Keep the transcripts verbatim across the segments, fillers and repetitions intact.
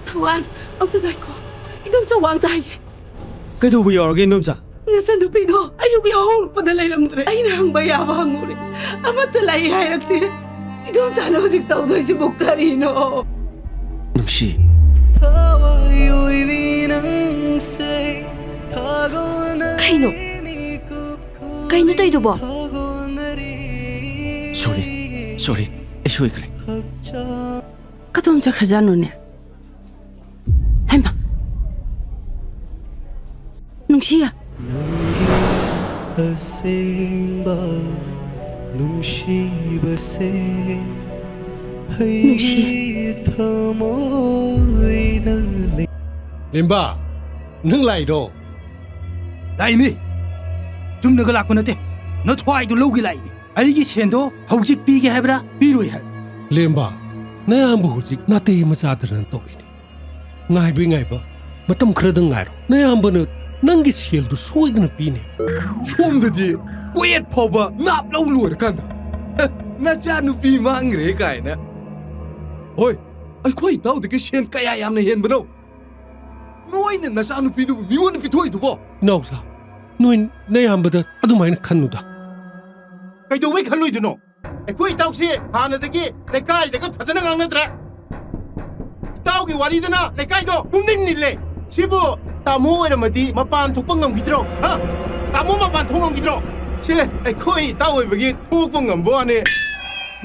ꯊꯋꯥꯟ, ꯑꯝꯇ ꯉꯥꯏꯈꯣ꯫ ꯏꯗꯣꯝꯆꯥ ꯋꯥꯡ ꯇꯥꯏꯌꯦ꯫ ꯀꯩꯗꯧꯕ ꯌꯥꯎꯔꯒꯦ, ꯏꯗꯣꯝꯆꯥ? ꯅꯆꯟꯅꯨꯄꯤꯗꯣ ꯑꯌꯨꯛ ꯌꯥꯍꯧꯔꯛꯄꯗ ꯂꯩꯔꯝꯗ꯭ꯔꯦ꯫ ꯑꯩꯅ ꯍꯪꯕ ꯌꯥꯕ ꯍꯪꯉꯨꯔꯦ, ꯑꯃꯠꯇ ꯂꯩ ꯍꯥꯏꯔꯛꯇꯦ꯫ ꯏꯗꯣꯝꯆꯥꯅ ꯍꯧꯖꯤꯛ ꯇꯧꯗꯣꯏꯁꯤꯕꯨ ꯀꯔꯤꯅꯣ? ꯅꯨꯡꯁꯤ꯫ ꯀꯩꯅꯣ? ꯀꯩꯅꯣ ꯇꯧꯏꯗꯨꯕꯣ? ꯁꯣꯔꯤ, ꯁꯣꯔꯤ, ꯑꯩ ꯁꯣꯏꯈ꯭ꯔꯦ꯫ ꯀꯗꯣꯝ ꯆꯠꯈ꯭ꯔꯖꯥꯠꯅꯣꯅꯦ? ꯍꯩꯃꯥ! ꯅꯨꯡꯁꯤ! ꯑꯁꯦꯡꯕ ꯅꯨꯡꯁꯤꯕꯁꯦ ꯅꯨꯡꯁꯤ꯫ ꯑꯩꯒꯤ ꯊꯃꯣꯏꯗ ꯂꯩ꯫ ꯂꯦꯝꯕ, ꯅꯪ ꯂꯥꯛꯏꯔꯣ? ꯂꯥꯛꯏꯅꯤ꯫ ꯆꯨꯝꯅꯒ ꯂꯥꯛꯄ ꯅꯠꯇꯦ꯫ ꯅꯊ꯭ꯋꯥꯏꯗꯣ ꯂꯧꯒꯦ ꯂꯥꯛꯏꯅꯤ꯫ ꯑꯩꯒꯤ ꯁꯦꯟꯗꯣ ꯍꯧꯖꯤꯛ ꯄꯤꯒꯦ ꯍꯥꯏꯕ꯭ꯔꯥ, ꯄꯤꯔꯣꯏ ꯍꯥꯏꯕ꯭ꯔꯥ? ꯂꯦꯝꯕ, ꯅꯌꯥꯝꯕ ꯍꯧꯖꯤꯛ ꯅꯥꯇꯩ ꯃꯆꯥꯗꯅ ꯇꯧꯔꯤꯅꯤ꯫ ꯉꯥꯏꯕꯩ ꯉꯥꯏꯕ, ꯃꯇꯝ ꯈꯔꯗꯪ ꯉꯥꯏꯔꯣ꯫ ꯅꯌꯥꯝꯕꯅ ꯅꯪꯒꯤ ꯁꯦꯜꯗꯨ ꯁꯣꯏꯗꯅ ꯄꯤꯅꯤ꯫ ꯁꯣꯝꯗꯗꯤ ꯀꯣꯌꯦꯠ ꯐꯥꯎꯕ ꯅꯥꯞ ꯂꯧ ꯂꯣꯏꯔꯀꯥꯟꯗ, "ꯑꯦ, ꯅꯆꯥꯅꯨꯄꯤ ꯃꯥꯡꯈ꯭ꯔꯦ" ꯀꯥꯏꯅ꯫ ꯍꯣꯏ, ꯑꯩꯈꯣꯏ ꯏꯇꯥꯎꯗꯒꯤ ꯁꯦꯟ ꯀꯌꯥ ꯌꯥꯝꯅ ꯍꯦꯟꯕꯅꯣ? ꯅꯣꯏꯅ ꯅꯆꯥꯅꯨꯄꯤꯗꯨꯕꯨ ꯃꯤꯉꯣꯟꯗ ꯄꯤꯊꯣꯛꯏꯗꯨꯕꯣ? ꯏꯅꯥꯎꯁꯥ, ꯅꯣꯏ ꯅꯌꯥꯝꯕꯗ ꯑꯗꯨꯃꯥꯏꯅ ꯈꯟꯅꯨꯗ꯫ ꯀꯩꯗꯧꯕꯩ ꯈꯜꯂꯣꯏꯗꯣꯏꯅꯣ? ꯑꯩꯈꯣꯏ ꯏꯇꯥꯎꯁꯦ ꯍꯥꯟꯅꯗꯒꯤ ꯂꯩꯀꯥꯏꯗꯒ ꯐꯖꯅ ꯉꯥꯡꯅꯗ꯭ꯔꯦ꯫ ꯏꯇꯥꯎꯒꯤ ꯋꯥꯔꯤꯗꯅ ꯂꯩꯀꯥꯏꯗꯣ ꯄꯨꯝꯅꯤꯡ ꯅꯤꯜꯂꯦ꯫ ꯁꯤꯕꯨ ꯇꯥꯃꯣ ꯑꯣꯏꯔꯝꯃꯗꯤ ꯃꯄꯥꯟ ꯊꯣꯛꯄ ꯉꯝꯈꯤꯗ꯭ꯔꯣ? ꯍꯥ? ꯇꯥꯃꯣ ꯃꯄꯥꯟ ꯊꯣꯛ ꯉꯝꯈꯤꯗ꯭ꯔꯣ? ꯁꯦ, ꯑꯩꯈꯣꯏ ꯏꯇꯥꯎ ꯑꯣꯏꯕꯒꯤ ꯊꯣꯛꯄ ꯉꯝꯕ ꯋꯥꯅꯦ꯫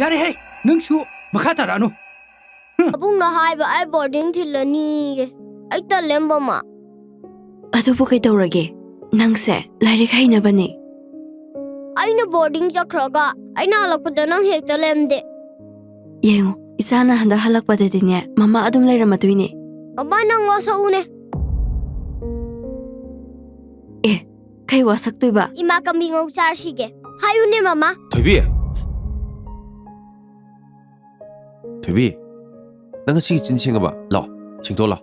ꯌꯥꯔꯦꯍꯦ, ꯅꯪꯁꯨ ꯃꯈꯥ ꯇꯥꯔꯛꯑꯅꯨ꯫ ꯑꯕꯨꯡꯅ ꯍꯥꯏꯕ ꯑꯩ ꯕꯣꯔꯗꯤꯡ ꯊꯤꯜꯂꯅꯤꯌꯦ꯫ ꯑꯩ ꯇꯜꯂꯦ ꯃꯃꯥ꯫ ꯑꯗꯨꯕꯨ ꯀꯩꯗꯧꯔꯒꯦ? ꯅꯪꯁꯦ ꯂꯥꯏꯔꯤꯛ ꯍꯩꯅꯕꯅꯦ꯫ ꯑꯩꯅ ꯕꯣꯔꯗꯤꯡ ꯆꯠꯈ꯭ꯔꯒ ꯑꯩꯅ ꯍꯜꯂꯛꯄꯗ ꯅꯪ ꯍꯦꯛꯇ ꯂꯩꯔꯝꯗꯦ꯫ ꯌꯦꯡꯉꯨ, ꯏꯆꯥꯅ ꯍꯟꯗꯛ ꯍꯜꯂꯛꯄꯗꯗꯤꯅꯦ, ꯃꯃꯥ ꯑꯗꯨꯝ ꯂꯩꯔꯝꯃꯗꯣꯏꯅꯦ꯫ ꯃꯃꯥ, ꯅꯪ ꯋꯥꯁꯛꯎꯅꯦ꯫ ꯑꯦ, ꯀꯩ ꯋꯥꯁꯛꯇꯣꯏꯕ? ꯏꯃꯥ ꯀꯝꯕꯤ ꯉꯧ ꯆꯥꯔꯁꯤꯒꯦ꯫ ꯍꯥꯏꯌꯨꯅꯦ ꯃꯃꯥ꯫ ꯊꯣꯏꯕꯤ! ꯊꯣꯏꯕꯤ, ꯅꯪ ꯉꯁꯤꯒꯤ ꯆꯤꯟ ꯁꯦꯡꯉꯕ? ꯂꯥꯎ, ꯁꯦꯡꯗꯣꯛ ꯂꯥꯎ꯫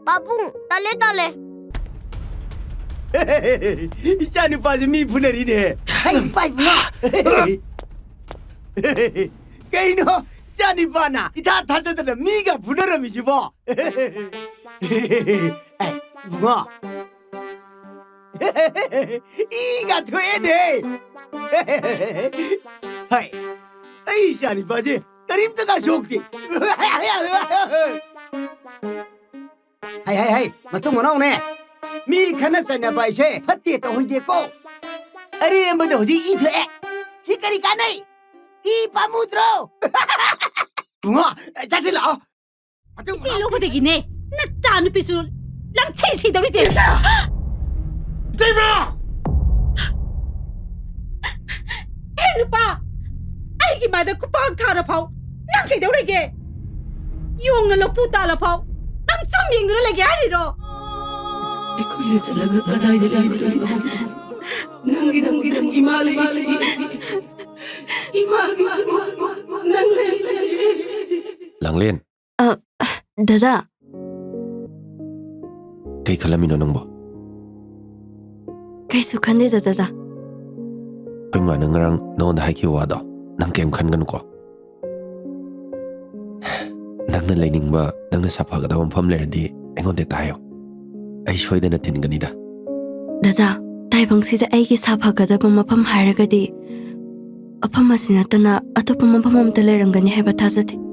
ꯄꯥꯕꯨꯡ, ꯇꯜꯂꯦ ꯇꯜꯂꯦ꯫ ꯏꯆꯥ ꯅꯨꯄꯥꯁꯦ ꯃꯤ ꯐꯨꯅꯔꯤꯅꯦ꯫ ꯀꯩꯅꯣ? ꯏꯆꯥ ꯅꯤꯄꯥꯅ ꯏꯊꯥ ꯊꯥꯖꯗꯅ ꯃꯤꯒ ꯐꯨꯅꯔꯝꯃꯤꯁꯤꯕꯣ? ꯑꯦ, ꯏꯕꯨꯡꯉꯣ꯫ ꯏꯒ ꯊꯣꯛꯑꯦꯅꯦ꯫ ꯍꯥꯏ, ꯑꯩ ꯏꯆꯥ ꯅꯤꯄꯥꯁꯦ ꯀꯔꯤꯝꯇꯒ ꯁꯣꯛꯇꯦ꯫ ꯍꯩ, ꯍꯩ, ꯍꯩ, ꯃꯇꯨꯡ ꯃꯅꯥꯎꯅꯦ꯫ ꯃꯤ ꯈꯠꯅ ꯆꯩꯅꯕ ꯍꯥꯏꯁꯦ ꯐꯠꯇꯦ, ꯇꯧꯍꯩꯗꯦꯀꯣ꯫ ꯑꯔꯦꯝꯕꯗ ꯍꯧꯖꯤꯛ ꯏ ꯊꯣꯛꯑꯦ꯫ ꯁꯤ ꯀꯔꯤ ꯀꯥꯟꯅꯩ? ꯏ ꯄꯥꯝꯃꯨꯗ꯭ꯔꯣ? ꯏꯕꯨꯡꯉꯣ, ꯆꯠꯁꯤ ꯂꯥꯛꯑꯣ꯫ ꯃꯇꯨꯡ ꯏꯆꯦ ꯃꯅꯥꯎ ꯂꯧꯕꯗꯒꯤꯅꯦ ꯅꯆꯥ ꯅꯨꯄꯤꯁꯨ ꯂꯝꯊꯤ ꯁꯤꯗꯧꯔꯤꯁꯦ꯫ ꯏꯆꯦꯃ! ꯍꯦ ꯅꯨꯄꯥ, ꯑꯩꯒꯤ ꯃꯥꯏꯗ ꯈꯨꯄꯥꯛ ꯊꯥꯔ ꯐꯥꯎ ꯅꯪ ꯀꯩꯗꯧ ꯂꯩꯒꯦ? ꯌꯣꯡꯅ ꯂꯐꯨ ꯇꯥꯜꯂ ꯐꯥꯎ ꯅꯪ ꯁꯨꯝ ꯌꯦꯡꯗꯨꯅ ꯂꯩꯒꯦ ꯍꯥꯏꯔꯤꯔꯣ? ꯑꯩꯈꯣꯏꯅ ꯆꯠꯂꯒ ꯀꯗꯥꯏꯗ ꯂꯩꯒꯗꯣꯏꯅꯣ? ꯅꯪꯒꯤ, ꯅꯪꯒꯤ, ꯅꯪ ꯏꯃꯥ ꯂꯩꯔꯤꯁꯤꯗꯤ꯫ ꯏꯃꯥꯒꯤꯁꯨ ꯅꯪ ꯂꯩꯔꯤꯁꯤꯗꯤ꯫ ꯂꯥꯡꯂꯦꯟ꯫ ꯑ, ꯗꯗꯥ꯫ ꯀꯩ ꯈꯜꯂꯝꯃꯤꯅꯣ ꯅꯪꯕꯣ? ꯀꯩꯁꯨ ꯈꯟꯗꯦꯗ, ꯗꯗꯥ꯫ ꯑꯩꯈꯣꯏ ꯃꯥꯅ ꯉꯔꯥꯡ ꯅꯉꯣꯟꯗ ꯍꯥꯏꯈꯤꯕ ꯋꯥꯗꯣ ꯅꯪ ꯀꯩꯝ ꯈꯟꯒꯅꯨꯀꯣ꯫ ꯅꯪꯅ ꯂꯩꯅꯤꯡꯕ, ꯅꯪꯅ ꯁꯥꯐꯒꯗꯕ ꯃꯐꯝ ꯂꯩꯔꯗꯤ ꯑꯩꯉꯣꯟꯗ ꯍꯦꯛꯇ ꯍꯥꯏꯌꯣ꯫ ꯑꯩ ꯁꯣꯏꯗꯅ ꯊꯤꯟꯒꯅꯤꯗ꯫ ꯗꯗꯥ, ꯇꯥꯏꯕꯪꯁꯤꯗ ꯑꯩꯒꯤ ꯁꯥꯐꯒꯗꯕ ꯃꯐꯝ ꯍꯥꯏꯔꯒꯗꯤ ꯃꯐꯝ ꯑꯁꯤ ꯅꯠꯇꯅ ꯑꯇꯣꯞꯄ ꯃꯐꯝ ꯑꯃꯇ ꯂꯩꯔꯝꯒꯅꯤ ꯍꯥꯏꯕ ꯊꯥꯖꯗꯦ꯫